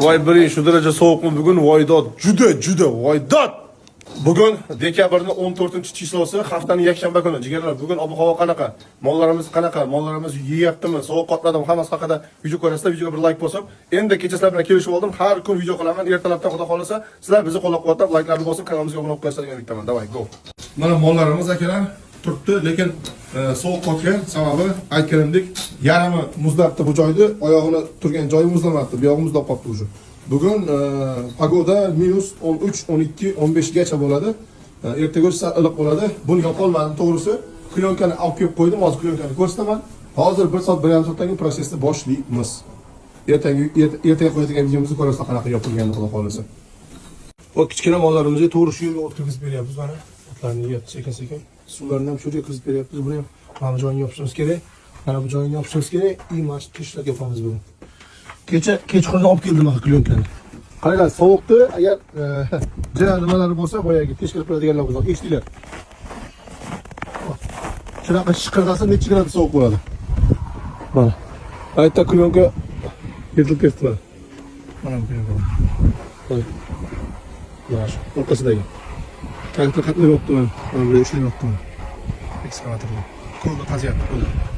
Voy biring, shu daraja sovuqmi bugun? Voy dod, juda juda voy dod. Bugun dekabrning 14 число si, haftaning yakshanba kuni. Jigarlar, bugun ob-havo qanaqa? Mollarimiz qanaqa? Mollarimiz yeyaptimi? Sovuq qotladimi? Hammasi haqida video ko'rasizlar. Videoga bir like bosib, endi kecha sizlar bilan kelishib oldim. Har kun video qilaman. Ertalabdan, xudo xolasa, sizlar bizni qo'llab-quvvatlab, layklarni bosib, kanalimizga obuna bo'lib qo'yasizlar degan umiddaman. Давай, go. Mana mollarimiz, akalar, turibdi, lekin sovuq qotgan. Sababi, aytganimdek, yarmi muzlabdi bu joyda, oyog'ini turgan joyi muzlamabdi, bu yog'i muzlab qolibdi уже. Bugun погода minus 13, 12, 15 gacha bo'ladi. Ertaga sal iliq bo'ladi. Buni yopolmadim to'g'risi. Plyonкani olib kelib qo'ydim, hozir plyonкani ko'rsataman. Hozir 1 soat, 1,5 soatdan keyin prosesni boshlaymiz. Ertangi ertaga qo'yadigan videomizni ko'rasizlar, qanaqa yopilganini, xudo xohlasa. Va kichkina mollarimizga to'g'ri shu yerga o't kirgizib beryapmiz mana. Otlarni yeyapti sekin-sekin. Suvlarni ham shu yerga kirgizib beryapmiz. Buni ham mana bu joyini yopishimiz kerak. Mana bu joyini yopishimiz kerak. И mana shu teshiklarga yopamiz bugun. Kecha kechqurun olib keldim axir plyonкani. Qaranglar, sovuqni agar jira nimalari bo'lsa, boyagi teshiklar qiladiganlar bo'lsa, eshitinglar. Shunaqa shiqirdasa, necha gradus sovuq bo'ladi. Mana. Aytda plyonka yirtilib ketdi mana. Mana bu plyonka. Qo'y. Mana shu orqasidagi. Traktor qatnayapti mana. Mana bu ishlayapti mana. Ekskavatorda. Ko'lda qazyapti, ko'lda.